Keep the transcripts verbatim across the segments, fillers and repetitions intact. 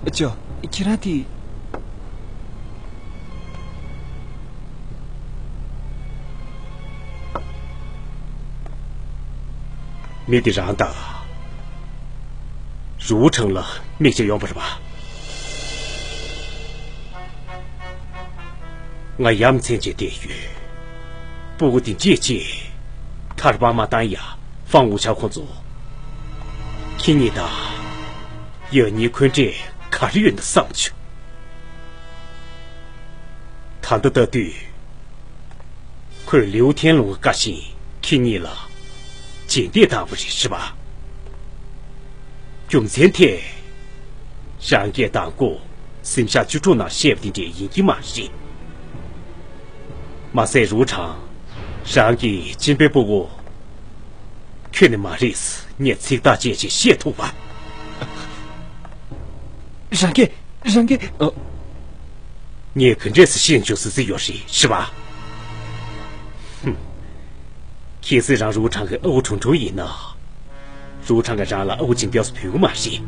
ཅོ། ཁྱེད་རང་དེ། མི་དེ་རང་དང་། རུའུ་ཁྲང་ལ་དམིགས་བྱས་ཡོང་པ་རེད་པ། ང་ཡ་མཚན་ཅིག་བསྡད་ཡོད། སྤུ་གུ་དེ་འདྲས་ཅིག་ཐར་པ་མ་བཏང་ཡ་ཧྥང་ཝུའུ་ཆའོ་ཁོང་ཚོ། ཁྱེད་གཉིས་དང་། ཡང་སྙིང་ཁོང་ཁྲོས་ག་རེ་ཡོད་ན་བསམ་བྱུང་། ད་ལྟ་ལྟ་དུས། ཁོས་ལིའུ་ཐན་ལུང་གི་བཀའ་བཞིན་ཁྱེད་གཉིས་ལ་རྗེས་འདེད་བཏང་བ་རེད་ཤི་བ། རྒྱུ་མཚན་དེ། རང་གིས་དང་པོ་གཟིམ་ཤག་བཅུ་དྲུག་ནང་བཤད་པ་དེ་འདྲས་ཡིན་གྱི་མ་རེད། མ་ཟད་རུའུ་ཁྲང་། རང་གི་གཅེན་པོའི་སྤུ་གུ། ཁྱོད་ནི་མ་རེད་ངས་ཚིག་ཐག་བཅད་ཅིང་བཤད་ཐུབ་པ། རང་གིས། རང་གིས། ཨ། ངས་ག་འདྲས་སེ་ཤེས་བྱུང་ཟེར་གྱི་ཡོད་རེད་ཤི་བ། ཧུམ། གལ་སྲིད་རང་རུའུ་ཁྲང་གི་ཨ་ཁུ་ཁྲུང་ཁྲུང་ཡིན་ན། རུའུ་ཁྲང་གིས་རང་ལ་ཨ་ཁུ་བྱིན་སྐྱབས་སུ་ཕུལ་གི་མ་རེད།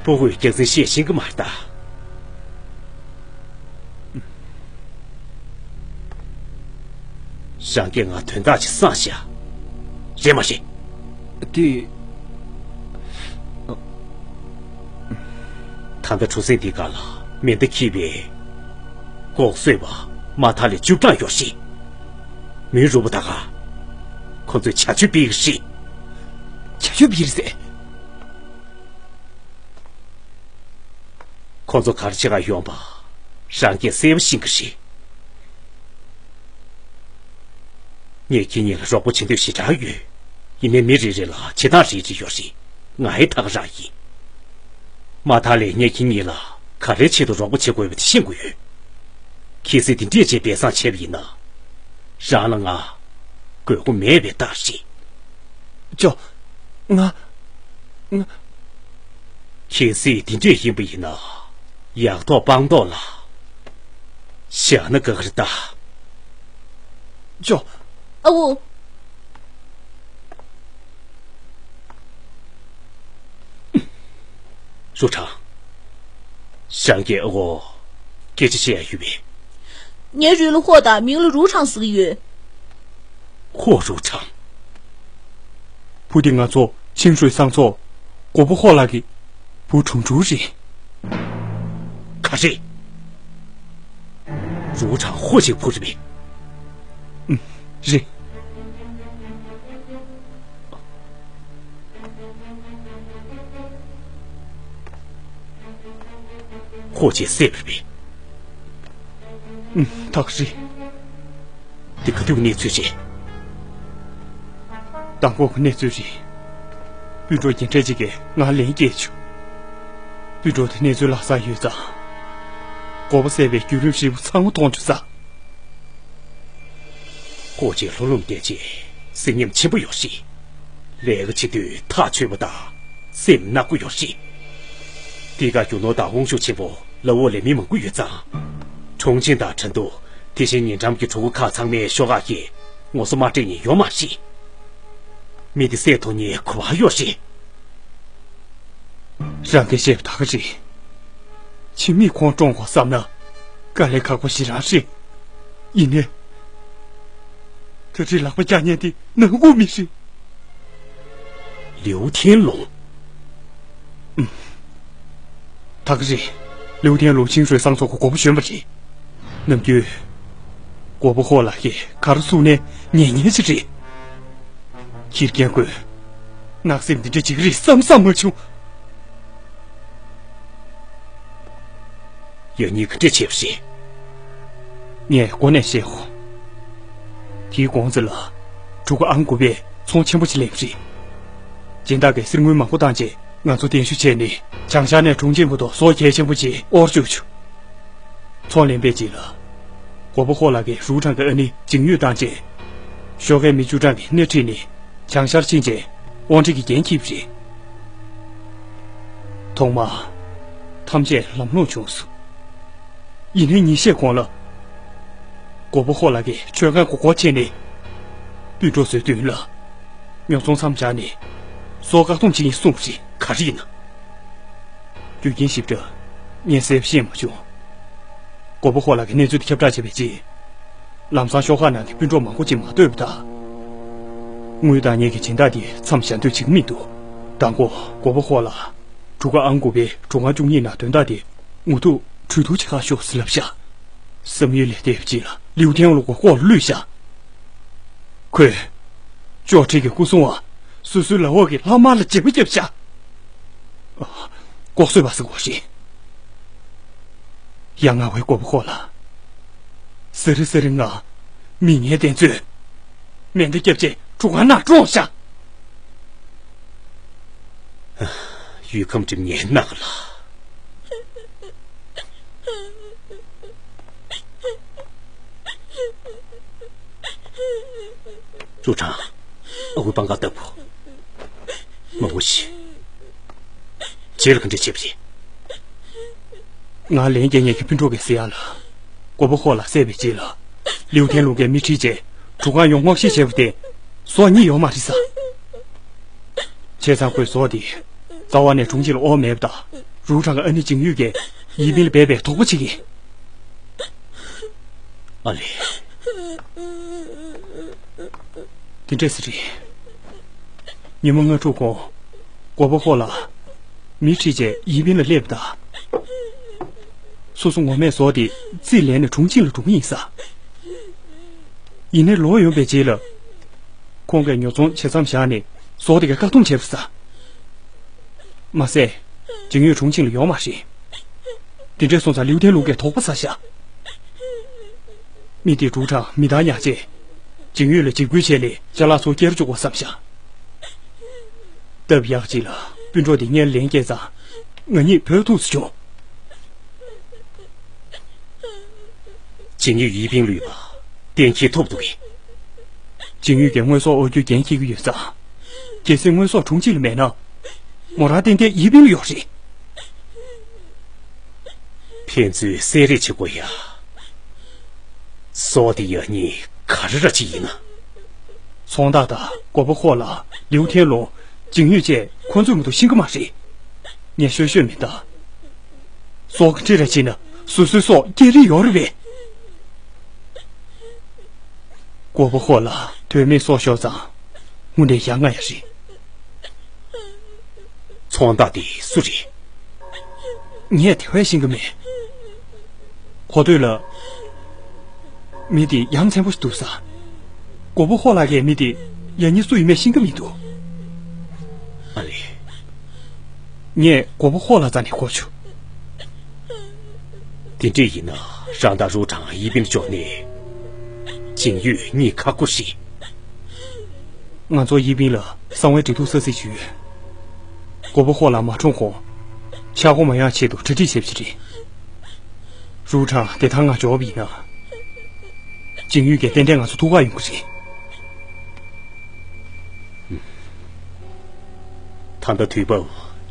སྤུ་གུས་རྒྱག་འཛིང་བཤད་ཤེས་གི་མ་རེད་ད། རང་གིས་ང་དོན་དག་ཅིག་བསམ་ཤག་རེད་མ་རེད། དེ། ད་ལྟ་གྲུ་གཟིངས་འདི་ག་ལ་མེ་མདའ་འཁྱེར་བའི་ལྐོག་གསོད་པ་མ་ཐ་ལི་བཅུ་གྲངས་ཡོད་རེད། མུན་རུབ་པ་ད་ག་ཁོ་ཚོས་བྱ་སྤྱོད་སྤེལ་གི་རེད། བྱ་སྤྱོད་སྤེལ་རེད་ཟེར། ཁོ་ཚོ་ག་རེ་བྱེད་ག་ཡོང་པ་རང་གིས་གསལ་པོ་ཤེས་ཀྱི་རེད། ངས་ཁྱེད་གཉིས་ལ་རོགས་པ་བྱེད་འདོད་ཞེ་དྲག་ཡོད། ཡིན་ནའི་མི་རེ་རེ་ལ་བྱེད་སྟངས་རེ་རེ་ཡོད་རེད། ང་ཡི་ད་ག་རང་ཡིན། མ་མཐའ་ལས་ངས་ཁྱེད་གཉིས་ལ་ག་རེའི་ཆེད་དུ་རོགས་པ་བྱེད་དགོས་པ་དེ་ཤེས་དགོས་ཡོད། གལ་སྲིད་དེ་འདྲས་བྱས་སྦས་གསང་བྱས་པ་ཡིན་ན། རང་ལ་ང་དགོས་མཁོ་མེད་པའི་རྟགས་རེད། ཅོ། ང་། ང་། གལ་སྲིད་དེ་འདྲས་ཡིན་པ་ཡིན་ན། ཡག་ཐོག་སྤང་ཐོག་ལ་བཞག་ན་དགའ་གི་རེད་ད། ཅོ། ཨ་འུ། རུ་ཁྲང་། ཞང་གིས་ཨ་ཁུ་སྐད་ཆ་བཤད་ཡ་ཡོད་པས། ངའི་རུས་ལ་ཧོ་དང་མིང་ལ་རུ་ཁྲང་ཟེར་གྱི་ཡོད། ཧོ། རུ་ཁྲང་། བུ་དེ་ང་ཚོ་ཆིང་ཧྲུའེ་བསང་ཚོགས་མགོན་པོ་ཧོ་ལགས་ཀྱི་བུ་ཁྲུང་ཁྲུང་རེད། ག་རེ། རུ་ཁྲང་ཧོ་ཞིག་བུ་རེད་པས། ཨུམ། རེད། ཧོ་ཅེ་སེབ་རེད་པས། ཨུམ། ཐག་རེད། འདི་ག་དུས་གནས་ཚུལ་རེད། དང་པོ་གི་གནས་ཚུལ་རེད། སྤུན་གྲོགས་རྒན་གྲས་ཅིག་གིས་ང་ལན་སྐྱེལ་བྱུང་། སྤུན་གྲོགས་དེ་གནས་ཚུལ་ལྷག་བསམ་ཡོད་ཙང་། མགོ་པོ་བསད་པའི་བརྒྱུད་རིམ་ཧྲིལ་པོ་ཚང་མ་མཐོང་བྱུང་ས། ཧོ་ཅེ་ལྷོད་ལྷོད་བསྡད་རྗེས་སེམས་ཉམས་ཆེན་པོ་ཡོད་རེད། ལས་ཀ་བྱེད་དུས་ཐག་ཆོད་པ་དང་སེམས་ནག་པོ་ཡོད་རེད། འདི་ག་རྒྱུ་ནོར་དང་དབང་ཤུགས་ཆེན་པོ་ལ་འོག་ལས་མི་མང་པོ་ཡོད་ཙང་། ཁྲུང་ཆིང་དང་ཁྲིན་ཏུའུ། དེ་བཞིན་ཉེ་འགྲམ་གྱི་གྲོགས་པོ་ཁག་ཚང་མས་ཤོག་ཁག་གིས་ངོ་སོ་མ་སྤྲད་མཁན་ཡོད་མ་རེད། མི་དེ་བསད་ཐུབ་མཁན་ག་པར་ཡོད་རེད། རང་གིས་བཤད་པ་ད་ག་རེད། ཁྱིམ་མིས་ཁོང་བཀྲོངས་དགོས་བསམ་ན་དཀའ་ལས་ཁག་པོ་ཞེ་དྲག་རེད། ཡིན་ནའི། ད་རེས་ལག་པ་བཀྱག་མཁན་དེ་ནང་ཁུལ་མི་རེད། ལིའུ་ཐན་ལུང་། ཨུམ། ད་ག་རེད། ལིའུ་ཐན་ལུང་ཆིང་ཧྲུའེ་བསང་ཚོགས་ཀྱི་མགོན་པོ་གཞོན་པ་རེད། ནམ་རྒྱུན། མགོན་པོ་ཧོ་ལགས་ཀྱིས་ག་རེ་གསུངས་ནའི་ཉན་མཁན་ཅིག་རེད། ཁྱི་རྒན་ཁོས། ནག་སེམས་འདི་འདྲ་བྱེད་ཀྱི་རེད་བསམ་བསམ་མ་བྱུང་། ཡང་སྙིང་ག་འདྲས་བྱས་པ་རེད། ངས་གོ་གནས་བཤད་ཧོ། དེའི་གོང་ཚེ་ལ། གྲུ་གུ་ཨང་དགུ་པས་ཚོང་ཆེན་པོ་ཞིག་ལེན་པ་རེད། སྦྱིན་བདག་གིས་གསེར་དངུལ་མང་པོ་བཏང་རྗེས་ང་ཚོ་གདན་ཞུ་བྱས་ནས་བྱང་ཤར་ནས་གྲོང་ཆེན་བར་དུ་ཟོག་གལ་ཆེན་པོ་ཅིག་དབོར་བཅུག་བྱུང་། ཚོང་ལེན་པའི་རྗེས་ལ། མགོན་པོ་ཧོ་ལགས་ཀྱིས་རུའུ་ཁྲང་གི་ཨ་ནེ་འཇིང་ཡུས་བཏང་རྗེས། ཤོག་ཁའི་མི་བཅུ་གྲངས་ཀྱིས་སྣེ་ཁྲིད་ནས་བྱང་ཤར་ཕྱིན་རྗེས་དབང་ཁྲིད་ཀྱི་འགན་འཁྱེར་བ་རེད། ཐོག་མར། ཐམས་ཅད་ལམ་ལྷོང་བྱུང་སོང་། ཡིན་ནའི་ཉིན་ཤས་གོང་ལ། མགོན་པོ་ཧོ་ལགས་ཀྱིས་མཆོད་ཁང་སྒོ་སྒོ་ཕྱེ་ནས། སྤུན་གྲོགས་ཚོའི་མདུན་ལ། ཉོ་ཚོང་མཚམས་བཞག་ནས། སྲོག་བཀག་སྡོམ་བྱེད་ཀྱིན་གསུངས་པ་རེད། ག་རེ་ཡིན་ན། རྒྱུ་རྐྱེན་ཞིབ་ཕྲ་ངས་གསལ་པོ་ཤེས་མ་བྱུང་། མགོན་པོ་ཧོ་ལགས་ཀྱིས་གནས་ཚུལ་དེ་ཁྱབ་བསྒྲགས་བྱས་པའི་རྗེས། ལམ་སང་ཤོག་ཁག་ནང་གི་སྤུན་གྲོགས་མང་པོ་ཅིག་མ་ཐོས་པ་དང་། དངུལ་དང་ངེད་ཀྱི་སྦྱིན་བདག་དེ་མཚམས་བཞག་འདོད་བྱེད་ཀྱི་མི་འདུག། མདང་དགོང་མགོན་པོ་ཧོ་ལགས་གྲུ་ཁ་ཨང་དགུ་པའི་གྲུ་ཁང་བཅུ་གཉིས་ནང་དོན་དག་དེ་མུ་མཐུད་གྲོས་བསྡུར་བྱེད་གར་ཤོག་ཟེར་ལབ་ཤག། བསམ་ཡུལ་ལས་འདས་པའི་རྗེས་ལ་ལིའུ་ཐན་ལུང་མགོ་སྐོར་ལ་བླུགས་ཤག། ཁོས། ཅོ་ཁྲི་གི་སྐུ་སྲུང་བ། སོ་སོའི་ལག་འོག་གི་ལྷག་དམར་ལ་བརྗེ་པོ་བརྒྱབ་ཤག། ཨ། ལྐོག་གསོད་པ་ཟེར་དགོས་རེད། ཡ་ང་བའི་མགོན་པོ་ཧོ་ལགས། སི་རི་སི་རི་ང་། མི་ངན་དེ་ཚོས། མེ་མདའ་བརྒྱབ་རྗེས་གྲུ་ཁ་ནང་བཀྲོངས་ཤག། ཡུལ་ཁམས་འགྲིམ་ངའི་ནག་ལ། ཀྲུའུ་ཁྲང་། ཨ་ཁུ་པང་ཁ་ལྟ་བུ། མ་འོ་ཞིག། རྗེས་ལ་ག་འདྲ་བྱེད་པ་རེད། ང་ལན་རྒྱག་ངེད་ཀྱི་སྤུན་གྲོགས་ཀྱི་ཟེར་ཡག་ལ། མགོན་པོ་ཧོ་ལགས་བསད་པའི་རྗེས་ལ། ལིའུ་ཐན་ལུང་གིས་མི་ཁྲིད་རྗེས། གྲུ་ཁ་ཡོངས་སྔོག་བཤེར་བྱས་པ་དེ། ཟོག་རྙེད་ཡོད་མ་རེད་ས། བྱས་ཙང་ཁོས་ཟོག་དེ། རྩ་བ་ནས་དྲུང་ཆེ་ལ་དབོར་མེད་པ་དང་། རུའུ་ཁྲང་གི་ཨ་ནེ་ཅིང་ཡུས་ཀྱིས་ཡིན་པིན་ལ་སྦས་པའི་དོགས་པ་བྱེད་ཀྱིན། ཨ་ལེ། དེ་འདྲས་སེ་རེད། ཉི་མ་ལྔ་དྲུག་གོང་། མགོན་པོ་ཧོ་ལགས། མི་ཁྲིད་རྗེས་ཡིན་པིན་ལ་སླེབས་པ་དང་། སོ་སོ་ངོ་མས་ཟོག་དེ་རྩིས་ལེན་ནས་དྲུང་ཆེ་ལ་སྒྲུག་གི་ཡིན་ས། ཡིན་ནའི་ལོག་ཡོང་པའི་རྗེས་ལ། ཁོང་གིས་ཉོ་ཚོང་བྱེད་མཚམས་བཞག་ནས་ཟོག་དེ་ག་བཀག་སྡོམ་བྱས་པ་ས། མ་ཟད། ཅིང་ཡུས་དྲུང་ཆེ་ལ་ཡོད་མ་རེད། དེ་འདྲས་སོང་ཙང་ལིའུ་ཐན་ལུང་གིས་དོགས་པ་ཟ་ཤག། མི་དེས་ཀྲུའུ་ཁྲང་མི་རྟག་ཉར་རྗེས། ཅིང་ཡུས་ལ་འཇིགས་སྐུལ་བྱས་ལས་ཅ་ལག་ཚུར་སྐྱེལ་བཅུག་པ་བསམ་ཤག། སྟབས་ཡག་ཅིག་ལ་སྤུན་གྲོགས་དེ་སྔོན་ལན་བསྐྱལ་ཙང་། ང་གཉིས་བྲོས་ཐུབ་སོང་། ཅིང་ཡུས་ཡིན་པིན་ལུས་པ་གཏན་འཁེལ་ཐུབ་འདུག་གས། ཅིང་ཡུས་ཀྱིས་དངོས་ཟོག་དབོར་རྒྱུའི་འགན་འཁྱེར་གྱི་ཡོད་ཙང་། གལ་སྲིད་དངོས་ཟོག་དྲུང་ཆེ་ལ་མེད་ན། མོ་རང་ཏན་ཏན་ཡིན་པིན་ལ་ཡོད་རེད། ཕན་ཚུན་བསད་རེས་བྱེད་དགོས་ཡ། ཟོག་དེ་ཡག་ཉེས་ག་རེ་ར་ཅིག་ཡིན་ན། ཚོང་བདག་དང་མགོན་པོ་ཧོ་ལགས། ལིའུ་ཐན་ལུང་། ཅིང་ཡུས་བཅས་ཁོ་ཚོས་མ་གཏོགས་ཤེས་ཀྱི་མ་རེད། ངས་ཤོད་ཤོད་མི་གདའ། ཟོག་གི་ཁྲིད་ར་བྱས་ན་སོ་སོའི་སྲོག་སྐྱེལ་རིན་ཡོད་རེད་པས། མགོན་པོ་ཧོ་ལགས་དོན་མེད་སྲོག་ཤོར་ཙང་དངོས་གནས་ཡ་ང་ཡ་རེད། ཚོང་བདག་དེ་སུ་རེད། ངས་དེ་བས་ཤེས་ཀྱི་མེད། གོ་ཐོས་ལ། མི་དེ་ཡ་མཚན་པོ་ཞིག་འདུག་ས། མགོན་པོ་ཧོ་ལགས་ཀྱིས་མི་དེ་ཡ་ཉེས་སུ་ཡིན་མེད་ཤེས་ཀྱི་མི་འདུག། ཨ་ལེ། ངས་མགོན་པོ་ཧོ་ལགས་རྩ་ནས་གོ་ཆོག། དེ་འདྲས་ཡིན་ན་རང་དང་རུ་དང་ཡིན་པིན་འཇོག་ནས། ཅིང་ཡུས་གཉིས་ཁག་པོ་ཞིག། ང་ཚོ་ཡིན་པིན་ལ་གསང་བའི་འབྲེལ་གཏུག་ས་ཚིགས་ཞུས། མགོན་པོ་ཧོ་ལགས་མ་གྲོངས་གོང་། ཆག་སྒོ་མ་ཡོང་ཆེད་དུ་གྲ་སྒྲིག་བྱས་པ་ཞིག་རེད། རུ་དྲང་དེ་ཐང་ང་འབྱོར་བ་ཡིན་ན། ཅིང་ཡུས་ཀྱིས་ཏན་ཏན་ང་ཚོ་ཐུག་ག་ཡོང་གི་རེད། ད་ལྟ་དུས་བབ་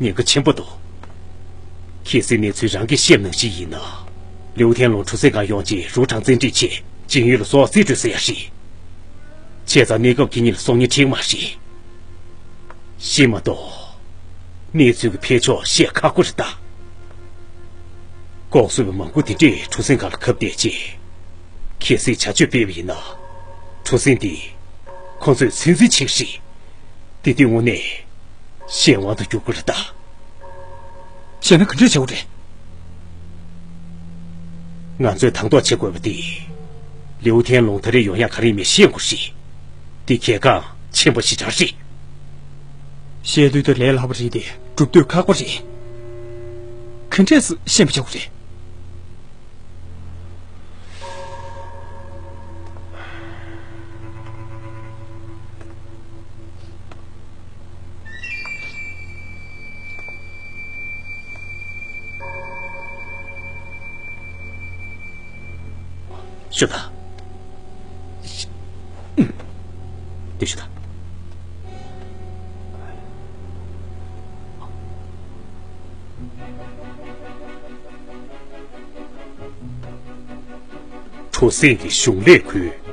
ཉེན་ཁ་ཆེན་པོ་འདུག། གལ་སྲིད་གནས་ཚུལ་རང་གིས་ཤེས་པ་ནང་བཞིན་ཡིན་ན། ལིའུ་ཐན་ལུང་གྲུ་གཟིངས་སྒང་ཡོང་རྗེས་རུ་དྲང་བཙན་ཁྲིད་ཆེད་ཅིང་ཡུས་ལ་སྲོག་རྩིས་སྤྲོད་ཟེར་ཡ་རེད། བྱས་ཙང་གནས་སྐབས་ཁེ་ཉིན་ལ་སྲོག་ཉེན་འཕྲད་མ་རེད། ཤེས་མ་གཏོགས། གནས་ཚུལ་གྱི་འཕེལ་ཕྱོགས་བཤད་ཁག་པོ་རེད་ད། ལྐོག་གསོད་པ་མང་པོ་དེ་འདྲས་གྲུ་གཟིངས་སྒང་ལ་གབ་བསྡད་རྗེས། གལ་སྲིད་བྱ་སྤྱོད་སྤེལ་བ་ཡིན་ན། གྲུ་གཟིངས་འདི་ཁོ་ཚོས་ཚོད་འཛིན་བྱེད་ཀྱི་རེད། དེ་དུས་དངོས་གནས་གཞན་དབང་དུ་འགྱུར་གྱི་རེད་ད། བྱས་ན་ག་འདྲས་བྱེད་དགོས་རེད། ང་ཚོས་དང་ཐོག་བྱེད་དགོས་པ་དེ། ལིའུ་ཐན་ལུང་ད་རེས་ཡོང་ཡག་ག་རེ་ཡིན་མིན་ཤེས་དགོས་རེད། འདི་གལ་འགངས་ཆེན་པོ་ཞེ་དྲག་རེད། བཤད་དུས་དེ་ལས་སླ་པོ་རེད་དེ་སྒྲུབ་དུས་ཁག་པོ་རེད། ག་འདྲས་སེ་ཤེས་པ་བྱེད་དགོས་རེད། ཤོད་དང་། ཨུམ། དེ་ཤོད་དང་། གྲུ་གཟིངས་ཀྱི་གཞུང་ལས་ཁུལ།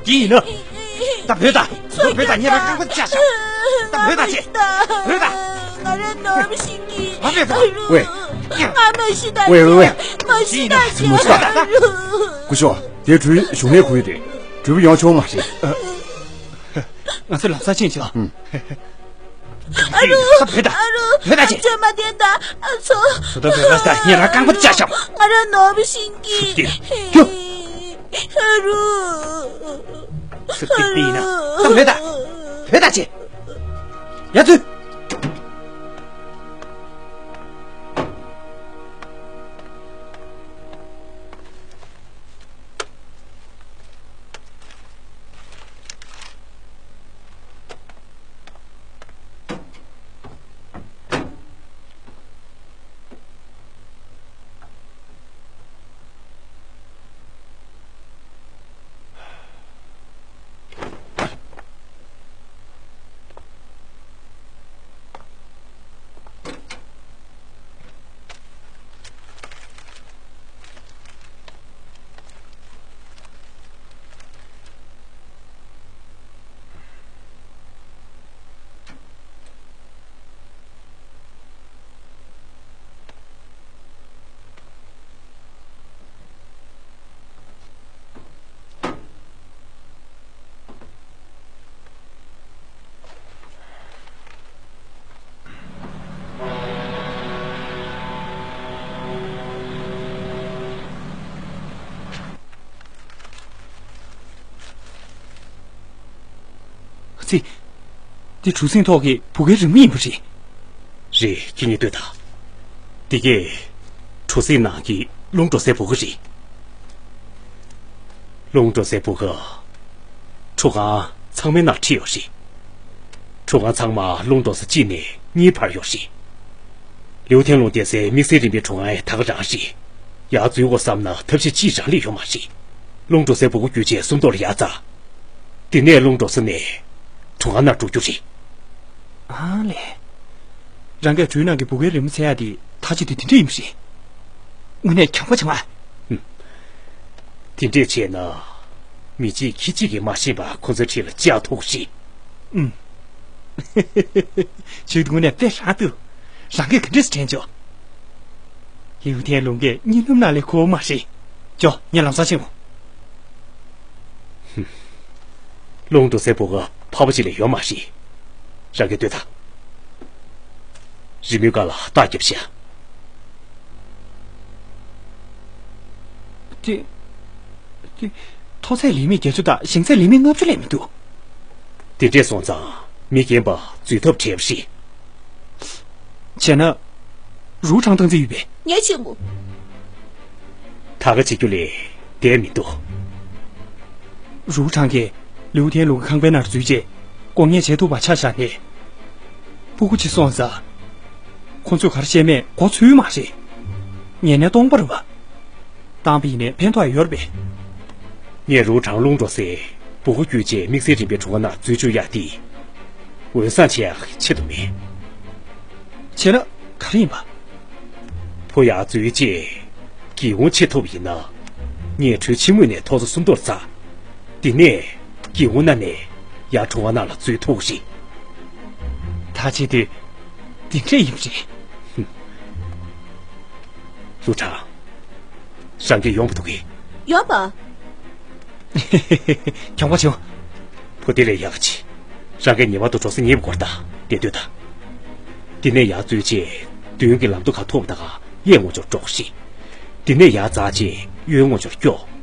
འདི་ཡིན་ན། ད་བོས་དང་། ད་བོས་དང་། ངེད་རང་རྐང་པ་བཅག་བཞག་ད་བོས་དང་ཅེ། བོས་དང་། ང་རང་ནོར་ཤིང་གི། མ་བོས་དང་། ཝེ། ང་མ་ཤི་ད་ཝེ་ཝེ་ཝེ། ཅེ། མ་ཤི་ད་ཅེ། མ་ཤི་ད། སྐུ་ཞབས། དེ་གྲོས་གཞུང་ནས་གོ་ཡོད་དེ། གྲོས་པོ་ཡོང་ཆོག་མ་རེད། ང་ཚོ་ལམ་སང་ཕྱིན་ཆོག་ཨ་རུ། ད་བོས་དང་། ཨ་རུ། བོས་དང་ཅེ། ཨ་ཚོད་མ་བསྟན་དང་ཨ་ཚོ། སུ་ད་བོས་དང་། ངེད་རང་རྐང་པ་བཅག་བཞག་ང་རང་ནོར་ཤིང་གི། ཨ་རུ། སུ་ཏིག་ཏིག་ཡིན་ན། ད་བོས་དང་། བོས་དང་ཅེ། ཡ་ཚུ། ཙི། འདི་གྲུ་གཟིངས་ཐོག་གི་བུ་གའི་རི་མོ་ཡིན་པ་རེད། རེད། ཁྱེད་གཉིས་ལྟོས་དང་། འདི་གས་གྲུ་གཟིངས་ནང་གི་རླུང་འགྲོ་སའི་བུ་ག་རེད། རླུང་འགྲོ་སའི་བུ་ག་གྲུ་ཁང་ཚང་མའི་ནང་ཁྲིད་ཡོད་རེད། གྲུ་ཁང་ཚང་མ་རླུང་འགྲོ་ས་གཅིག་ནས་གཉིས་བར་ཡོད་རེད། ལིའུ་ཐན་ལུང་བསྡད་སའི་དམིགས་བསལ་རིམ་པའི་གྲུ་ཁང་ཡང་ད་ག་རང་རེད། ཡར་འཛུལ་དགོས་བསམ་ན་ཐབས་ཤེས་ཅིས་རང་ལས་ཡོད་མ་རེད། རླུང་འགྲོ་སའི་བུ་ག་བརྒྱུད་བྱས་སུམ་མདོ་ལ་ཡར་འཛེགས། དེ་ནས་རླུང་འགྲོ་ས་ནས་གྲུ་ཁང་ནང་འགྲོ་རྒྱུ་རེད། ཨ་ལས། རང་གིས་གྲུའི་ནང་གི་བུ་གའི་རི་མོ་འཚོལ་ཡག་དེ་ཐག་གཅོད་དེ་དེ་འདྲ་ཡིན་པ་རེད། དངོས་གནས་ཁྱང་པ་བྱུང་ཨ། ཧུམ། དེ་འདྲས་བྱས་ན། མི་གཅིག་ཁྱི་གཅིག་གིས་མ་ཤེས་པ་ཁོ་ཚོའི་འཁྲིས་ལ་བཅག་ཐུབ་ཀྱི་རེད། ཨུམ། ཆོས་དུ་དངོས་གནས་དཔེ་རང་འདུག་རང་གིས་ག་འདྲས་སེ་དྲན་བྱུང་། ལིའུ་ཐན་ལུང་གིས་གཉིད་སྣུམ་ནང་ལས་ཁུག་མ་རེད། ཅོ། ངས་ལམ་སང་ཕྱིན་འོང་། ཧུམ། རླུང་འགྲོ་སའི་བུ་ག་ཕ་བུ་གཅིག་ལས་ཡོད་མ་རེད། རང་གིས་ལྟོས་དང་། རི་མོའི་སྒང་ལ་རྟགས་བརྒྱབ་ཤག་དེ། དེ། མཐོ་ཚད་ལས་མི་བརྒྱད་ཅུ་དང་ཞེང་ཚད་ལས་མི་ལྔ་བཅུ་ལས་མི་འདུག་དེ་འདྲས་སོང་ཙང་མི་རྒན་པ་འཛུལ་ཐབས་བྲལ་བ་རེད། བྱས་ན། རུའུ་ཁྲང་བཏང་རྩིས་ཡོད་པས། ངས་བྱེད་དགོས། ད་ག་བྱེད་རྒྱུ་ལས་བསྡད་མི་འདུག་རུའུ་ཁྲང་གིས་ལིའུ་ཐན་ལུང་གི་ཁང་པའི་ནང་འཛུལ་རྗེས་སྐོར་གཉེར་བྱེད་ཐུབ་པ་ཆ་བཞག་ནས། སྤུ་གུ་གཅིག་སོང་ཙང་། ཁོ་ཚོས་ག་རེ་བཤད་མེད་གོ་ཚོད་མ་རེད། ངེས་གནས་སྟོང་པ་རེད་པ། བཏང་པ་ཡིན་ནའི་ཕན་ཐོགས་ཡོད་རེད་པས། ངས་རུའུ་ཁྲང་རླུང་འགྲོ་སའི་བུ་ག་བརྒྱུད་བྱས་དམིགས་བསལ་རིམ་པའི་གྲུ་ཁང་ནང་འཛུལ་བཅུག་ཡག་དེ། འོས་བཟང་ཆེ་ཡག་ཆེད་དུ་མེད། བྱས་ན་ག་རེ་ཡིན་པ། བུ་ཡར་འཛུལ་རྗེས་སྒེའུ་ཁུང་ཕྱེ་ཐུབ་པ་ཡིན་ན། ངས་གྲུའི་ཕྱི་ངོས་ནས་ཐོག་བརྩེགས་སུམ་མདོར་འཛེགས། དེ་ནས་སྒེའུ་ཁུང་ནང་ནས་ཡར་གྲུ་ཁང་ནང་ལ་འཛུལ་ཐུབ་ཀྱི་རེད། ད་བྱས་དུས་དེ་འདྲས་ཡིན་པ་རེད། ཧུམ། ལུའུ་ཁྲང་། རང་གིས་ཡོང་བ་འདུག་གས། ཡོང་བ། ཁྱང་པ་བྱུང་། བུ་དེ་ལས་ཡག་གི། རང་གིས་ངེས་པར་དུ་གྲུ་གཟིངས་གཉིས་པ་སྐོར་དང་དེ་ལྟོས་དང་། དེ་ནས་ཡར་འཛུལ་རྗེས་མདུན་གྱི་ལམ་མདོ་ཁ་ཐུག་པ་དང་གཡས་ངོས་ཕྱོགས་འགྲོ་ཞིག་དེ་ནས་ཡར་འཛེགས་རྗེས་གཡོན་ངོས་ཕྱོགས་སྐྱོད།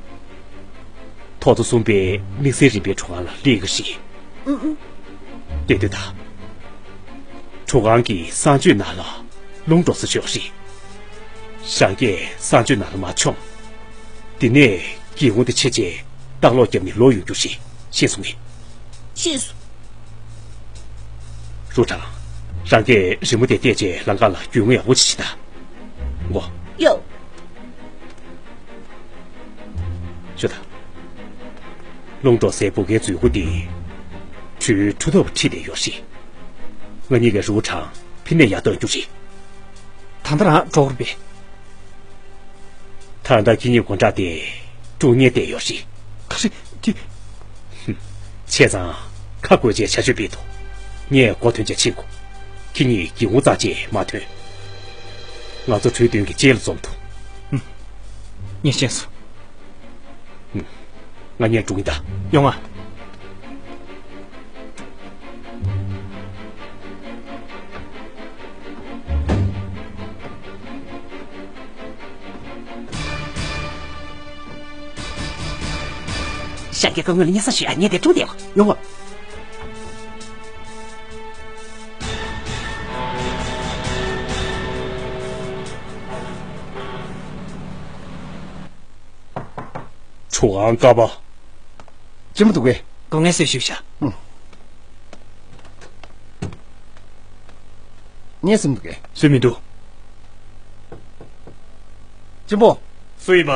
ཐོག་བརྩེགས་གསུམ་པའི་དམིགས་བསལ་རིམ་པའི་གྲུ་ཁང་ལ་སླེབས་ཀྱི་རེད། ཨུ་ཨུ། དེ་ལྟོས་དང་། གྲུ་ཁང་གི་གསང་སྤྱོད་ནང་ལ་རླུང་འགྲོ་ས་ཡོད་རེད། རང་གིས་གསང་སྤྱོད་ནང་ལ་མར་མཆོངས། དེ་ནས་སྒེའུ་ཁུང་དེ་ཕྱེ་རྗེས་ལྟག་ལོག་བརྒྱབ་ནས་ལོག་ཡོང་རྒྱུ་རེད། ཤེས་སོང་ངས། ཤེས་སོང་། ལུའུ་ཁྲང་། རང་གིས་རི་མོ་དེ་བལྟས་རྗེས་ལམ་ཁ་ལ་རྒྱུས་མངའ་ཡག་པོ་ཅིག་བྱེད་དང་། ངོ་། ཡོ། ཞུ་དང་། རླུང་འགྲོ་སའི་བུ་གའི་མཛུབ་གུ་དེ། གྲུའི་འཁྲུ་ཐབས་ཁྲིད་བསྡད་ཡོད་རེད། ང་གཉིས་ཀྱིས་རུའུ་ཁྲང་ཕི་ནས་ཡར་བཏང་རྒྱུ་རེད། ད་ལྟ་རང་འགྲོ་དགོས་རེད་པས། ད་ལྟ་ཁྱེད་གཉིས་དགོང་དག་དེ་ཀྲུང་ཉེ་བསྡད་ཡོད་རེད། ག་རེ། དེ། བྱས་ཙང་ཁ་བགོས་བྱས་བྱ་སྤྱོད་སྤེལ་ཐུབ། ངས་མགོ་ཐོན་བྱས་ཕྱིན་གོ། ཁྱེད་གཉིས་སྒེའུ་ཁུང་རྩ་ཆེ་མ་ཐོན། ང་ཚོ་གྲོས་མཐུན་གྱི་ལྕེ་ལ་འཛོམས་ཐུབ། ཨུམ། ངས་ཤེས་སོང་། ཨུམ། ང་གཉིས་འགྲོ་གི་ཡིན་ད། ཡོང་ང་། ཤར་རྒྱལ་ཁབ་ངོས་ལ་སྙན་སེང་ཞུ་ཡ། ངས་དེ་སྒྲུང་དེ་ཡོང་ངོ་། ཁྲུའུ་ཨན་ཀ་པ། ཅི་མ་འདུག་གས། སྒོ་ངའི་སྲོལ་ཞུས་བཞག་ངས་སེམས་འདུག་གས། སུས་མི་འདུག་གཅེན་པོ། སུ་ཡིན་པ།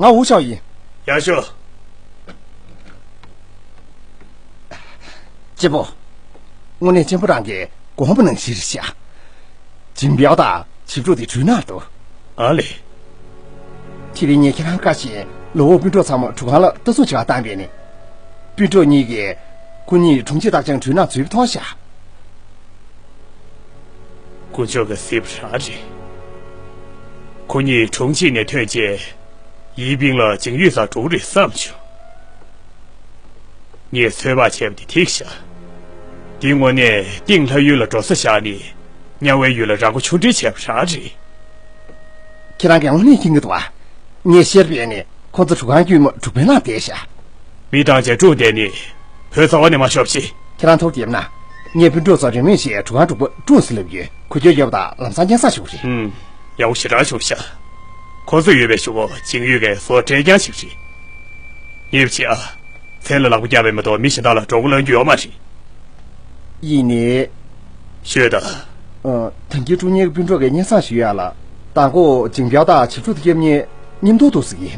ང་ཝུ་ཆའོ་ཡིན། ཡག་ཤོས། གཅེན་པོ། དངོས་གནས་གཅེན་པོ་རང་གིས་དགོངས་པ་གནང་བཞིན་རེད་ཤག་ཇིང་པའོ་དང་བྱིས་ཕྲུག་དེ་གྲོས་ནང་འདུག་ཨ་ལེ། དེ་རིང་ངས་ཁྱེད་རང་བཀའ་བཞིན་ལོ་འོག་སྤུན་གྲོགས་ཚང་མ་གྲུ་ཁང་ལ་ལྟ་སྲུང་བྱེད་པར་བཏང་པས་ནི། སྤུན་གྲོགས་གཉིས་ཀྱིས་ཁོ་གཉིས་གྲོང་ཁྱེར་བདག་ཅག་གྲོས་ནང་འཛུལ་བ་མཐོང་ཤག་དཀོན་མཆོག་གི་སྲིད་པ་རང་རེད། ཁོ་གཉིས་གྲོང་ཁྱེར་ནས་ཐོན་རྗེས། ཡིན་ཕིང་ལ་ཅིང་ཡུས་སར་འགྲོ་གི་རེད་བསམ་བྱུང་། ངས་ཚོད་དཔག་བྱས་པ་དེ་ཐིག་ཤག་འདི་དངོས་གནས་ཏིང་ལྷ་ཡུལ་ལ་འགྲོ་ས་བཞག་ནས་དམྱལ་བའི་ཡུལ་ལ་ར་མགོ་ཆུང་འདྲེན་བྱས་པ་རང་རེད། ཁྱེད་རང་གིས་དངོས་གནས་མཁྱེན་གྱི་འདུག་ཨ། ངས་ཤེས་པས་ནི་ཁོང་ཚོ་གྲུ་ཁང་དཀྱུས་མ་དཀྲུག་པའི་ནང་བསྡད་ཤག་མི་བཏང་བྱས་སྒྲུང་བསྡད་ནི། བོད་ཚ་བ་ནས་མ་ཤོབ་ཅི། ཁྱེད་རང་ཐུགས་བདེ་ན། ངས་སྤུན་གྲོགས་ཚོར་རེ་སྨོན་ཞིག་གྲུ་ཁང་དཀྲུག་པ་སྒྲུང་ཟེར་ལབ་ཡོད། གོ་རྒྱུ་ཡོད་པ་དང་ལམ་སང་སྙན་སེང་ཞུ་གི་རེད། ཧུམ། ཡག་པོ་ཞེ་དྲག་བྱུང་ཤག་ཁོ་ཚོ་ཡོད་པའི་གཞུག་གུ་ཅིང་ཡུས་ཀྱིས་བཟོ་སྤྲད་རྐྱང་ཞིག་རེད། ངེས་པ་བྱེད་ཨ། མཚན་ལ་ལག་པ་བརྒྱབ་པས་མ་གཏོགས་མི་གཞན་དག་ལ་གྲོད་ཁོག་སློང་རྒྱུ་ཡོད་མ་རེད། ཡིན་ནི། ཤོད་དང་། ཨ། ད་གིན་ཀྲུང་ཉེ་གི་སྤུན་གྲོགས་ཀྱིས་སྙན་སེང་ཞུ་ཡག་ལ། མདང་དགོང་ཅིང་པའོ་དང་བྱིས་ཕྲུག་དེ་སྐྱེམས་ཉེ་མཉམ་དུ་འདུག་ཟེར་གི།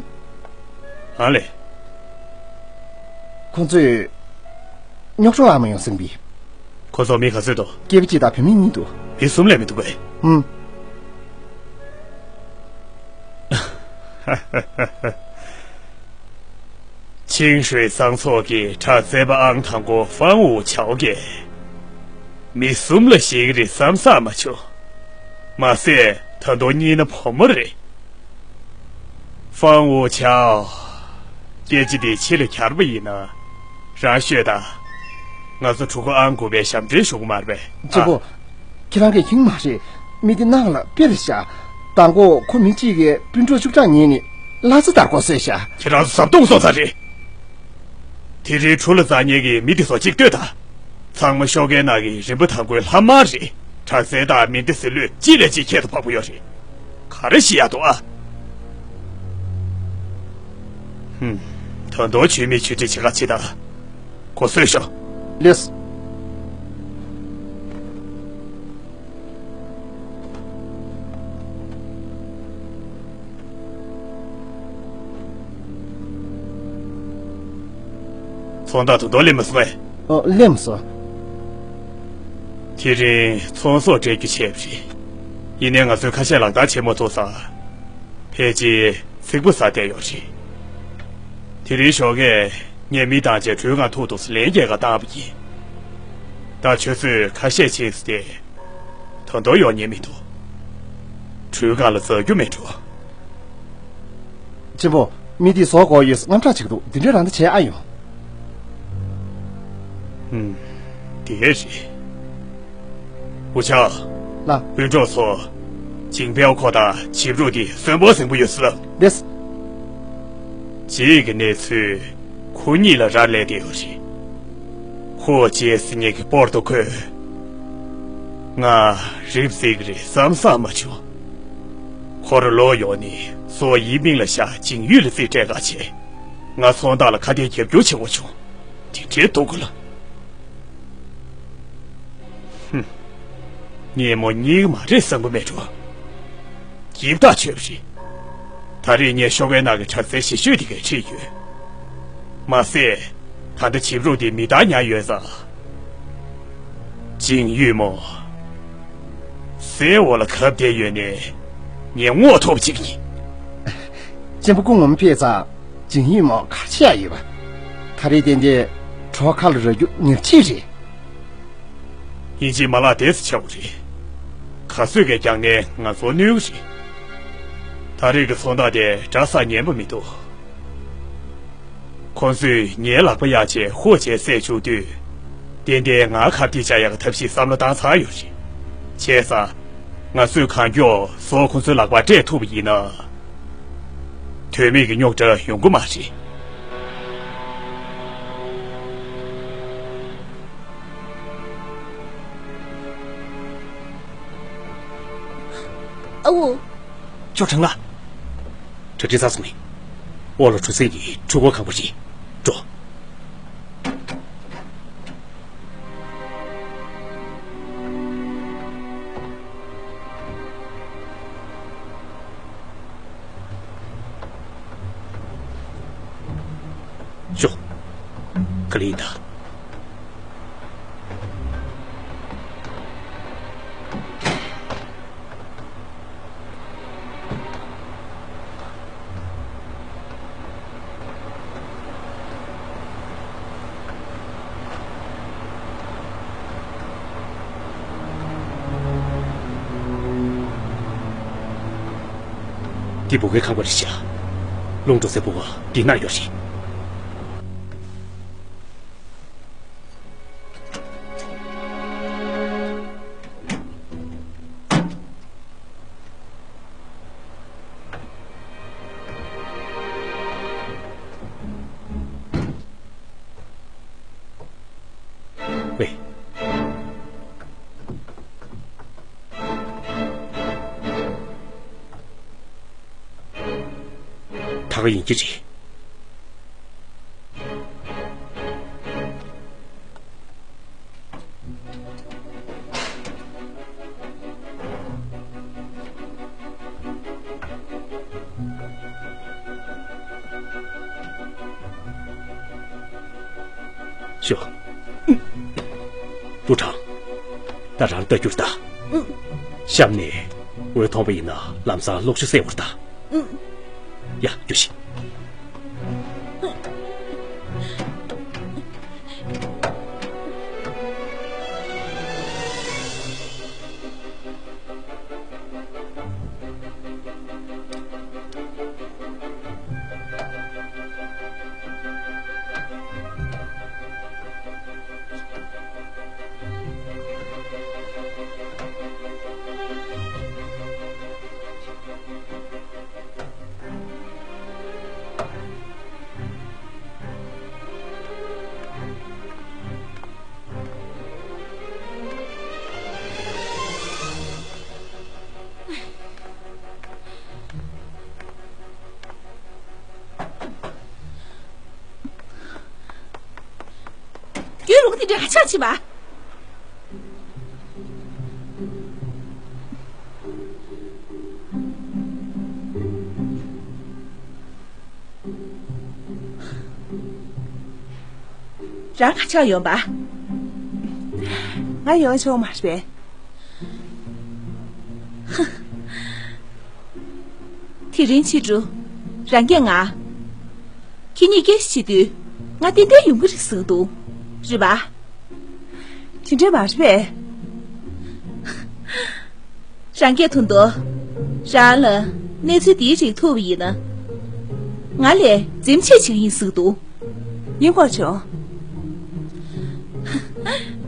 ཨ་ལེ། ཁོང་ཚོས་རྙོག་གྲ་ཨ་མ་ཡོང་སེམས་པས། ཁོ་ཚོ་མི་ག་ཚོད་འདུག་སྐྱེས་པ་གཅིག་དང་བུད་མེད་གཉིས་འདུག་མི་གསུམ་ལས་མི་འདུག་པས། ཧུམ། ཆིང་ཧྲུའེ་གཙང་ཚོགས་ཀྱི་དྲག་རྩལ་པ་ཨང་དང་པོ་ཧྥང་ཝུའུ་ཆའོ་གིས་མི་གསུམ་ལ་ཞེད་ཀྱི་རེད་བསམ་བསམ་མ་བྱུང་། མ་ཟད་ད་དུང་གཉིས་ན་བུ་མོ་རེད། ཧྥང་ཝུའུ་ཆའོ། སྐད་ཆ་འདི་ཕྱི་ལ་གྱར་བ་ཡིན་ན། རང་ཤོད་དང་། ང་ཚོ་གྲུ་ཁ་ཨང་དགུ་པའི་ཞབས་འདྲེན་ཞུ་གི་མ་རེད་པས། གཅེན་པོ། ཨ། ཁྱེད་རང་གིས་མཁྱེན་མ་རེད། མི་དེ་ནང་ལ་དཔེ་རེད་ཤག་མདང་དགོང་ཁོ་མི་གཅིག་གིས་སྤུན་གྲོགས་བཅུ་ཕྲག་ཉེས་ནས་གླ་རྩི་དར་གོ་བཟོས་ཤག་ཁྱེད་རང་ཚོ་བཟའ་བཏུང་བཟོ་ས་རེད། དེ་རིང་གྲུ་ལ་འཛེག་མཁན་གྱི་མི་དེ་ཚོ་གཅིག་ལྟོས་དང་། ཚང་མ་ཤོག་ཁའི་ནང་གི་རིན་པ་དང་པོའི་ལྷ་དམར་རེད། དྲག་རྩལ་དང་མེ་མདའ་ཟེར་ལོས་གཅིག་ལས་གཅིག་ཁྱད་དུ་འཕགས་པོ་ཡོད་རེད། ག་རེ་བཤད་ཡག་འདུག་ཨ། ཧུམ། ད་དུང་ཆོས་མེད་ཆོས་སྒྲིག་བྱེད་ག་ཕྱིན་དང་། གོ་སོས་ཤོག་ལེས། ཚོང་བདག་ད་དུང་སླེབས་མ་སོང་ངས། ཨོ། སླེབས་མ་སོང་། དེ་རིང་ཚོང་ཟོག་སྤྲད་རྒྱུ་བྱས་པ་རེད། ཡིན་ནའི་ང་ཚོས་ཁ་ཤས་ལག་བསྟར་བྱེད་མ་ཐུབ་ཙང་། ཕལ་ཆེར་ཚིག་པ་ཟ་བསྡད་ཡོད་རེད། དེ་རིང་ཞོགས་ཀས་ངས་མི་བཏང་བྱས་གྲུའི་སྒང་ཐུག་འདུག་ཟེར་ལན་རྒྱག་ག་བཏང་བ་ཡིན། ད་ཁྱོད་ཚོས་ཁ་ཤས་ཕྱིན་ཟེར་ཏེ། ད་དུང་ཡོང་མཁན་མི་འདུག་གྲུའི་སྒང་ལ་འཛེག་རྒྱུ་མེད་འགྲོ། གཅེན་པོ། མི་དེ་ཟོག་དགོས་ཡོད་ཟེར་དངངས་སྐྲག་བྱེད་ཀྱི་འདུག་འདི་འདྲའི་རང་བརྟག་བྱས་ཨ་ཡོང་། ཧུམ། དེ་རེད། ཝུ་ཆའོ། ལགས། སྤུན་གྲོགས་ཚོ། ཇིང་པའོ་ཁོ་དང་བྱིས་ཕྲུག་དེ་གསོན་པོ་ཟིང་པོ་ཡོད་ས་ལབ། ལེས། རྗེས་ཀྱི་གནས་ཚུལ་ཁོ་གཉིས་ལ་རག་ལས་བསྡད་ཡོད་རེད། ཧོ་ཅེ་ཟེར་མཁན་གྱི་པོར་ཏོ་ཁོས་ང་རིག་པ་རྩེ་གི་རེད་བསམ་བསམ་མ་བྱུང་། ཁོ་རང་ལོག་ཡོང་ནས་སོ་ཡིན་མིང་ལ་བཞག་ཅིང་ཡུས་ལ་རྩིས་སྤྲད་ག་བྱས། ང་ཚོང་བདག་ལ་ཁ་གཏད་རྒྱབ་སྐྱོར་བྱེད་དགོས་བྱུང་། དེ་འདྲའི་སྡུག་གི་ལ། ཧུམ། ངས་མོ་རྙེད་གི་མ་རེད་བསམ་གི་མེད་འགྲོ། ཡིབ་ཐག་ཆོད་པ་རེད། ད་རེས་ངས་ཤོག་བའི་ནང་གི་དྲག་རྩལ་ཞིབ་ཤོས་དེ་གས་ཁྲིད་ཡོད། མ་ཟད། ད་ལྟ་བྱིས་ཕྲུག་དེ་མི་རྟག་ཉར་ཡོད་ཙང་། ཅིང་ཡུས་མོ། སའི་འོག་ལ་གབ་བསྡད་ཡོད་ནས་ངས་སྔོག་ཐུབ་ཅིག་ཡིན། གཅེན་པོ་སྐུ་ངོ་མ་ཕེབས་ཙང་ཅིང་ཡུས་མོ་ག་རེ་བྱེད་ཡ་ཡོད་པ། ད་རེས་ཏན་ཏན་ གྲོགས་ཁ་ལ་རག་རྒྱུ་ཉག་གཅིག་རེད། ཡིན་གཅིག་མ་ལག་དེ་ཚོ་ཆག་པོ་རེད། ག་ཚོད་ཀྱི་རྒྱང་ནས་ང་ཚོར་གནོད་གི་རེད། ད་རེས་ཀྱི་ཚོང་རྟགས་དེ་འདྲ་ས་ཉན་པ་མི་འདུག་ཁོང་ཚོས་ངའི་ལག་པ་གཡར་བྱས་ཧོ་བྱས་བསད་བཅུག་དུས། ཏན་ཏན་ང་ཁ་གཏད་བཅག་ཡག་གི་ཐབས་ཤེས་བསམ་བློ་བཏང་ཚར་ཡོད་རེད། བྱས་ཙང་། ང་ཚོས་གང་མགྱོགས་ཟོག་ཁོང་ཚོའི་ལག་པར་སྤྲད་ཐུབ་པ་ཡིན་ན། དོན་མེད་ཀྱི་རྙོག་དྲ་ཡོང་གི་མ་རེད། ཨ་འུ། ཅོ་ཁྲང་ལགས། གྲ་སྒྲིག་ཚར་སོང་ངས། འོག་ལ་གྲུ་གཟིངས་ཀྱི་འཕྲུལ་འཁོར་ཁང་པ་རེད། འགྲོ། ཤོག་ག་ལེ་ཡིན་ད། འདི་བུ་གའི་ཁང་པ་རེད་ཤག་ལུང་འགྲོ་སའི་བུ་ག་འདི་ན་ཡོད་རེད། ཝེ། ད་ག་ཡིན་གྱི་རེད། ཤོག་ཨུ། ཀྲུའུ་ཁྲང་། ད་རང་ལྟ་རྒྱུར་ལྟ། ཨུ། གཤམ་ནས་འོད་མཐོང་པ་ཡིན་ན་ལམ་སང་གློག་ཞུ་གསལ་བོར་ལྟ། ཨུ། ཡ། རྒྱུགས་ཤིག་རྒྱུན་རུང་དེ་འདྲ་ཧ་ཅང་ཕྱིན་པ། རང་ག་ཆགས་ཡོང་པ། ང་ཡོང་ཆོག་མ་རེད། དེ་རིང་ཕྱི་དྲོ། རང་གིས་ང་། ཁྱེད་གཉིས་སྐད་ཆ་བྱེད་དུས། ང་ཏན་ཏན་ཡོང་གི་རེད་བསམ་གྱི་འདུག་རེད་པ། དེ་འདྲ་མ་རེད་པས། རང་སྐད་ཐུང་དུ། རང་ལ་གནས་ཚུལ་འདིའི་རིགས་ཐུག་པ་ཡིན་ན། ང་ལས་འཛེམ་ཆེ་བྱེད་ཀྱི་ཡིན་བསམ་གྱི་འདུག་ཡིན་དགོས་བྱུང་།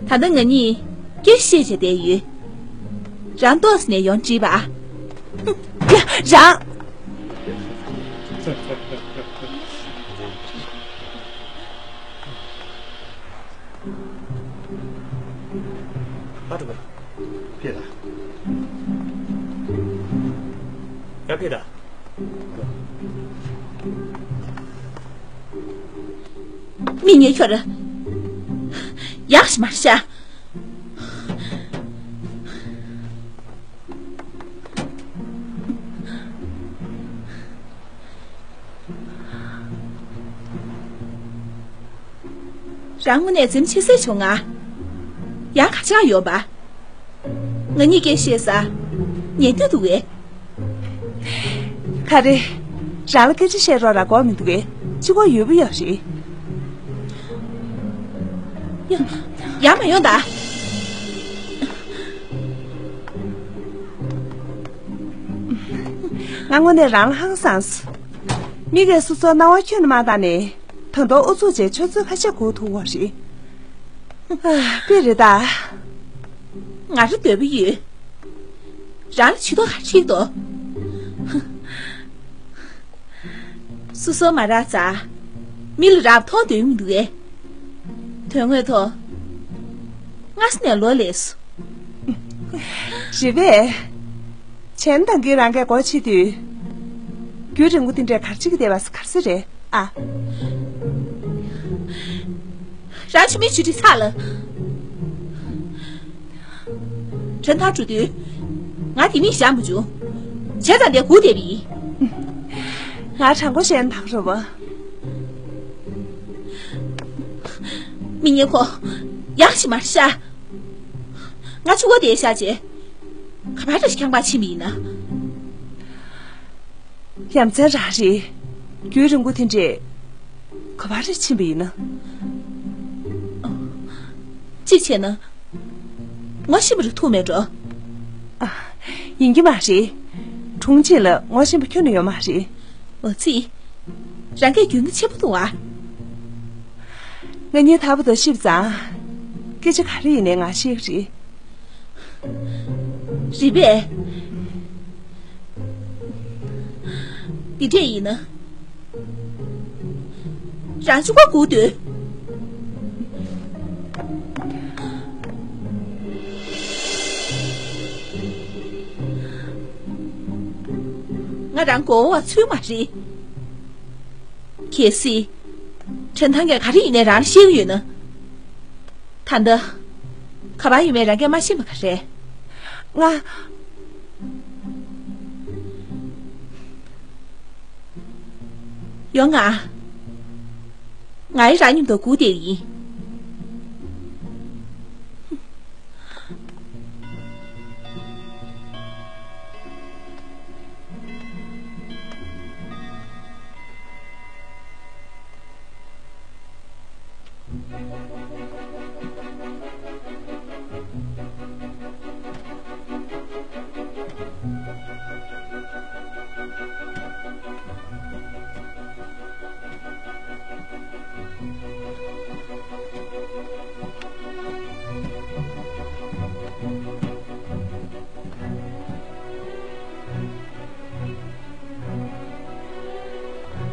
ད་ལྟ་ང་གཉིས་སྐད་བཤད་བྱས་བསྡད་ཡོད། རང་ཏོག་ཙམ་ནས་ཡོང་དྲིས་པ། ཡ། རང་། ཨ་ཀྲུག་པ། ཕེབས་ལ། ཡར་ཕེབས་ད། མི་ངས་ཁྱོད་ར། ཡག་ཞིག་མ་བྱ། རང་དངོས་གནས་འཛེམ་ཆེ་ས་བྱུང་ང་། ཡང་ག་ཅང་ཡོད་པ། ང་གཉིས་སྐད་བཤད་ས། ཉན་འདོད་འདུག་གས། ག་རེ། རང་ལ་སྐད་ཆ་བཤད་རོགས་ར་དགོས་མི་འདུག་གས། གཅིག་པོ་ཡོད་པ་ཡོད་རེད། ཡ། ཡར་མ་ཡོང་ད། ང་དངོས་གནས་རང་ལ་ཧང་སངས་སོང་། མི་གས་སོ་སོར་སྣང་བ་ཁྱོན་ནས་མ་བལྟས་ནས། ད་དུང་ཨུ་ཚུགས་བྱས་ཆུ་ཚོད་ཁ་ཤས་སྒུག་ཐུབ་པ་རེད། ཨ། དཔེ་རེད་ད། ང་རང་འདོད་པ་ཡོད། རང་ལ་བྱེད་ཐོག་ག་རེ་འདུག་སོ་སོ་མ་རག་ཙང་། མི་ལ་རག་པ་མཐོང་འདོད་མི་འདུག་གས། དོན་དངོས་ཐོག་སྔ་ས་ནས་ལོ་ལས་སོང་། རེད་པས། བྱས་ན་ད་གིན་རང་གིས་སྒོ་ཕྱེ་དུས། རྒྱུན་རིང་པོ་དེ་འདྲས་ག་རེ་བྱེད་ཀྱི་བསྡད་པ་ག་རེ་ཟེར་རེད་ཨ། རང་ཆུ་མིག་ཆུ་ཁྲི་ཚག་ལ། དྲན་ཐང་གྲུ་དུས། ང་དེ་མིག་བཞག་མ་བྱུང་། བྱས་ཙང་འདིར་སྒུག་བསྡད་པ་ཡིན། ང་དྲང་པོ་བཤད་ན་ད་ག་རེད་པ། མི་ཉེ་ཁོ། ཡག་ཞིག་མ་རེད་ཤག་ང་ཆུ་བོ་དེར་བཞག་རྗེས། ག་པར་རེ་ཞིག་ཁྱམས་པར་ཕྱིན་པ་ཡིན་ན། ཡ་མཚན་རང་རེད། རྒྱུན་རིང་པོ་དེ་འདྲས་ག་པར་རེ་ཕྱིན་པ་ཡིན་ན། གཅིག་བྱས་ན། ངོ་ཤེས་པ་རེ་ཐུག་མེད་འགྲོ། ཨ། ཡིན་གྱི་མ་རེད། དྲུང་ཆེ་ལ་ངོ་ཤེས་པ་ཁྱོན་ནས་ཡོད་མ་རེད། འོ་ཙི། རང་གིས་རྒྱུས་མངའ་ཆེན་པོ་འདུག་ཨ། ང་གཉིས་ཐར་པ་དང་ཤིབ་ཙང་། སྐད་ཆ་ག་རེ་ཡིན་ནའི་ང་ཤེས་ཀྱི་རེད། རེད་པས། འདི་འདྲས་ཡིན་ན། རང་གཅིག་པོ་སྒུག་སྡོད། ང་རང་མགོ་བོ་བ་ཚུད་མ་རེད། གལ་སྲིད། དྲན་ཐང་གིས་ག་རེ་ཡིན་ནའི་རང་ལ་བཤད་ཀྱི་ཡོད་ན། ད་ལྟ། ག་པར་ཡོད་མེད་རང་གིས་མ་ཤེས་པ་ག་རེ། ང་། ཡོང་ང་། ང་ཡི་རང་མཉམ་དུ་སྒུག་བསྡད་ཡིན།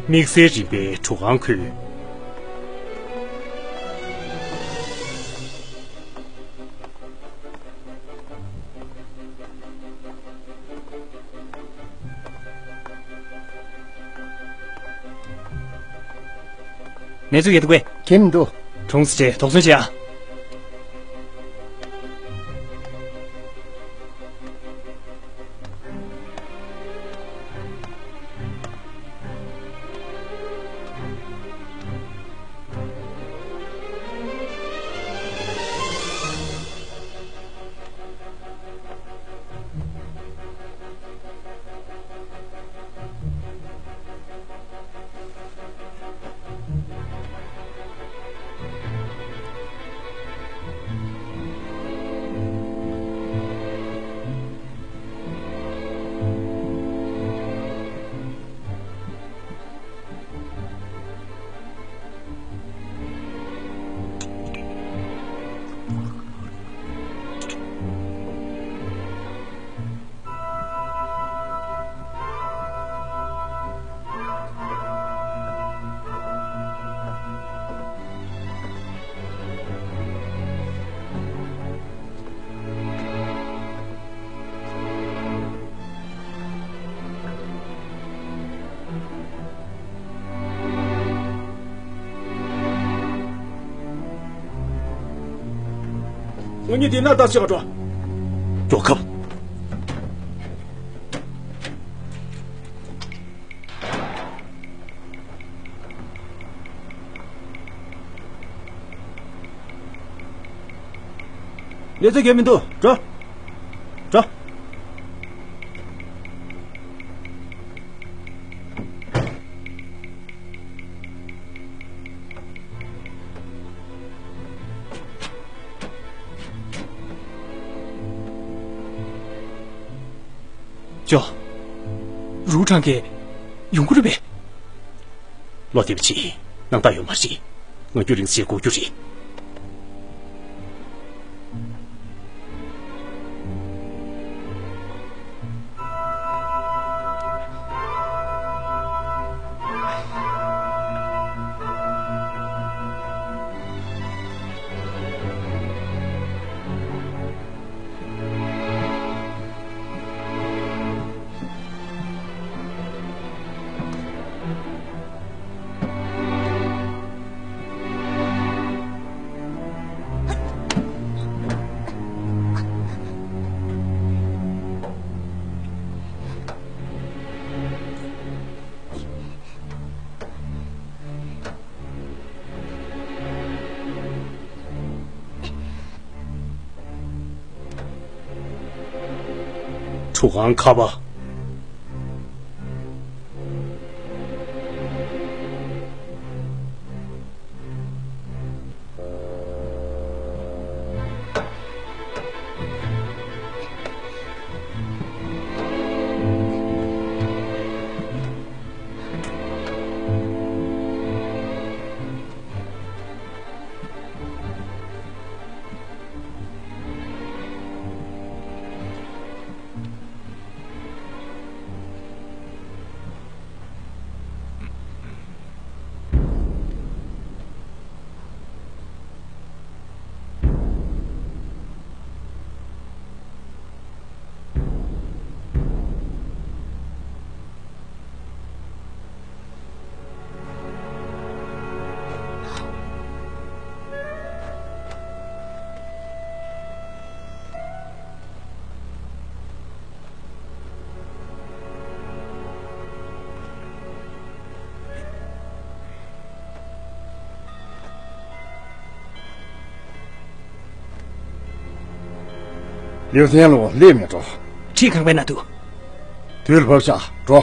དམིགས་བསལ་རིམ་པའི་གྲུ་ཁང་ཁུལ། གནས་ཚུལ་ག་རེ་འདུག་གས། གང་ཡང་མི་འདུག་གྲོང་གསེབ་ཆེ་དོགས་ཟོན་བྱེད་ཨ། ང་གཉིས་དེ་ན་ལྟ་བྱེད་ག་འགྲོ། མགྱོགས་ཁབ། གནས་ཚུལ་གང་ཡང་མི་འདུག་འགྲོ། འགྲོ། ཅོ། རུའུ་ཁྲང་གིས་ཡོང་གི་རེད་པས། བློ་བདེ་པོ་བྱེད། སྣང་དག་ཡོད་མ་རེད། ང་རྒྱུན་རིང་ཙམ་སྒུག་རྒྱུ་རེད། ཁྲུའུ་ཨན་ཁ་པ། ལིའུ་ཚན་ལོ་སླེབས་མེད་འགྲོ། ཁྲིད་ཁང་པའི་ནང་དུ། དུས་ལ་བབ་ཤག་འགྲོ།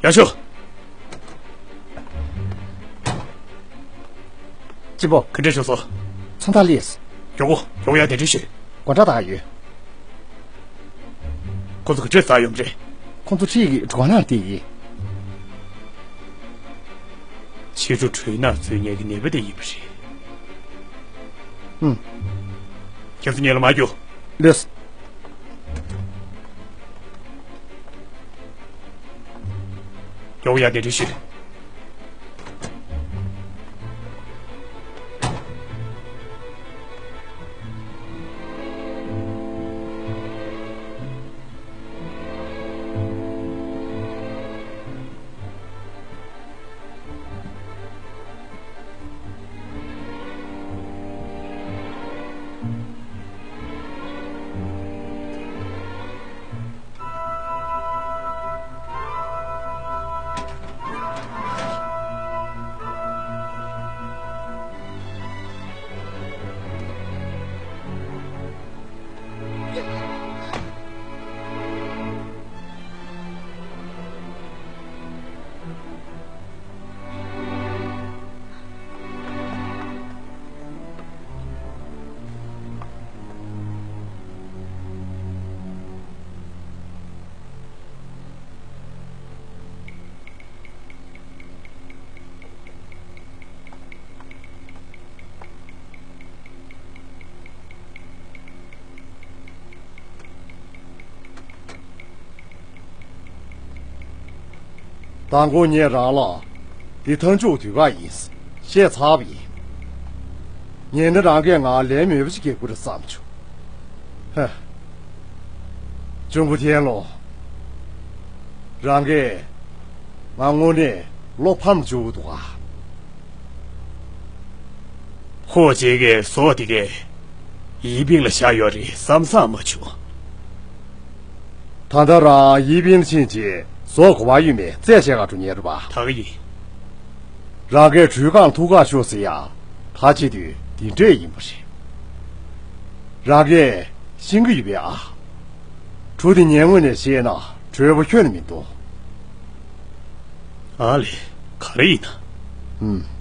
ཡག་ཤོས། གཅེན་པོ། ག་འདྲས་བྱུང་སོང་། མཚོན་རྟགས་སླེབས། མགྱོགས་པོ། མགྱོགས་པོ་ཡར་གདན་འདྲེན་ཞུས། སྒོ་འགྲམ་དུ་ཡོད། ཁོ་ཚོ་ག་འདྲས་ཟ་ཡོང་རེད། ཁོ་ཚོ་ཁྲིད་ཀྱིས་གྲོ་ནག་དེ་ཡིན། ཕྱི་དྲོ་གྲོ་ནག་འཚོལ་མཁན་གྱི་ནད་པ་དེ་ཡིན་པ་རེད། ཨུམ། ཁྱེད་ཚོ་སྔོན་ལ་མར་རྒྱུགས། ལགས། མགྱོགས་པོ་ཡར་གདན་འདྲེན་ཞུས། དང་པོ་ངས་རང་ལ་འདི་ཐང་ཆུག་དུས་ག་ཡིན་བཤད་ཚར་བ་ཡིན། ཉན་ན་རང་གིས་ང་ལན་མོད་པ་ཞིག་རྒྱག་གི་རེད་བསམ་བྱུང་། ཧ། གཅུང་པོ་ཐན་ལུང་། རང་གིས་ང་དངོས་གནས་བློ་ཕམ་བཅུག་འདུག་ག། ཧོ་ཅེ་གའི་ཟོག་དེ་གས་ཡིན་ཕིང་ལ་བཞག་ཡོད་རེད་བསམ་བསམ་མ་བྱུང་། ད་ལྟ་རང་ཡིན་ཕིང་ཕྱིན་རྗེས་ཟོག་གོ་བ་ཡོད་མེད་རྩད་བཤད་ག་འགྲོ་མཁན་རེད་པ། ད་ག་ཡིན། རང་གས་གྲུའི་སྒང་ཐུག་ག་ཤོག་ཟེར་ཡ། ད་བྱེད་དུས་འདི་འདྲས་ཡིན་པ་རེད། རང་གས་ཤེས་ཀྱི་ཡོད་པས་ཨ། གྲུ་དེ་ངའི་ངོས་ནས་བཤད་ན་གྲོས་པོ་ཁྱོན་ནས་མི་འདུག་ཨ་ལས། ག་རེ་ཡིན་ན། ཨུམ།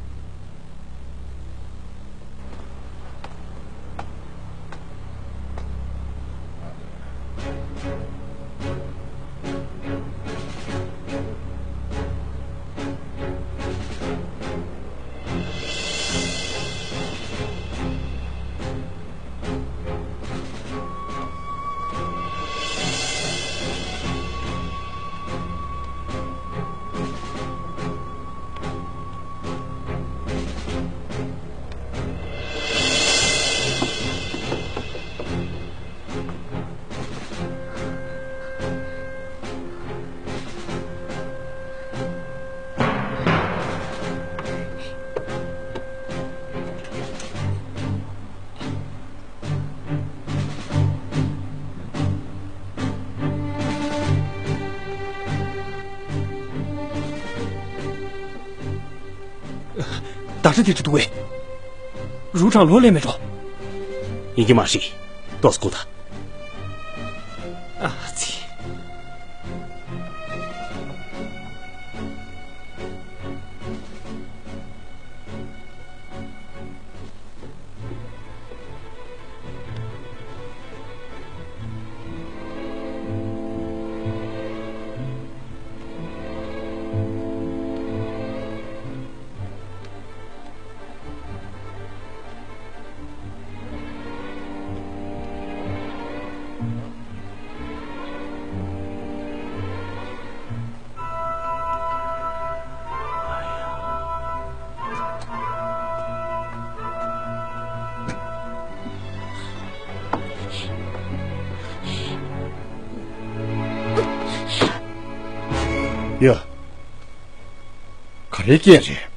ད་ཆ་དེ་ཅི་འདུག་གས། རུ་གྲང་ལོ་ལས་མེད་འགྲོ། ཡིན་གྱི་མ་རེད། ཏོག་ཙམ་སྒུག་དང་། ཨ་ཙི། ཡ། ག་རེ་སྐད་རེད།